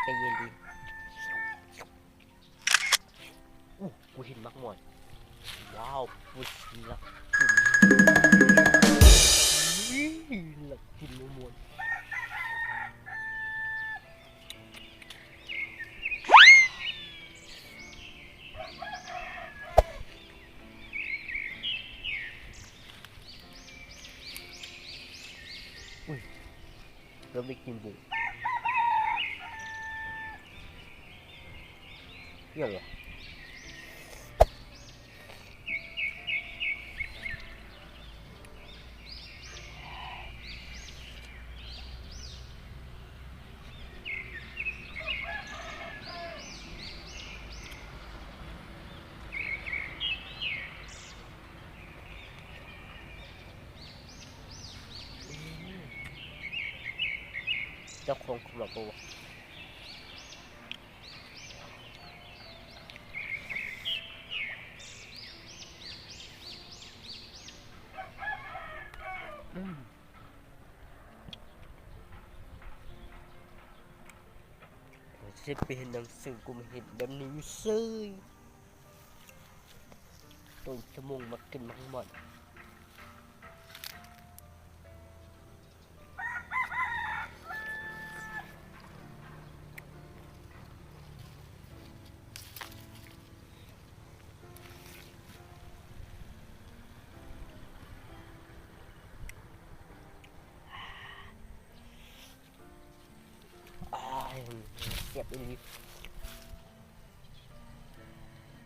ໃຈເຢັນດີ. ອູ້ ກູເຫັນໝາກມ່ອນ. ວ້າວ ກູຊິລັກກິນ. ອຸ້ຍ ລັກກິນໝາກມ່ອນ. ອຸ້ຍ ເກືອບໄດ້ກິນບຸ້ງ. ຫຍັງວະ? ເຈົ້າຂອງເຂົາມາບໍ່ວະ? ອືມ ຊິໄປເຮັດໜັງສື ກູມາເຮັດແບບນີ້ຢູ່ເສີຍ. ຕົ້ນຊົ່ວໂມງມາກິນໝາກມ່ອນ. ອ້າຍ ແຊບອີ່ຫຼີ.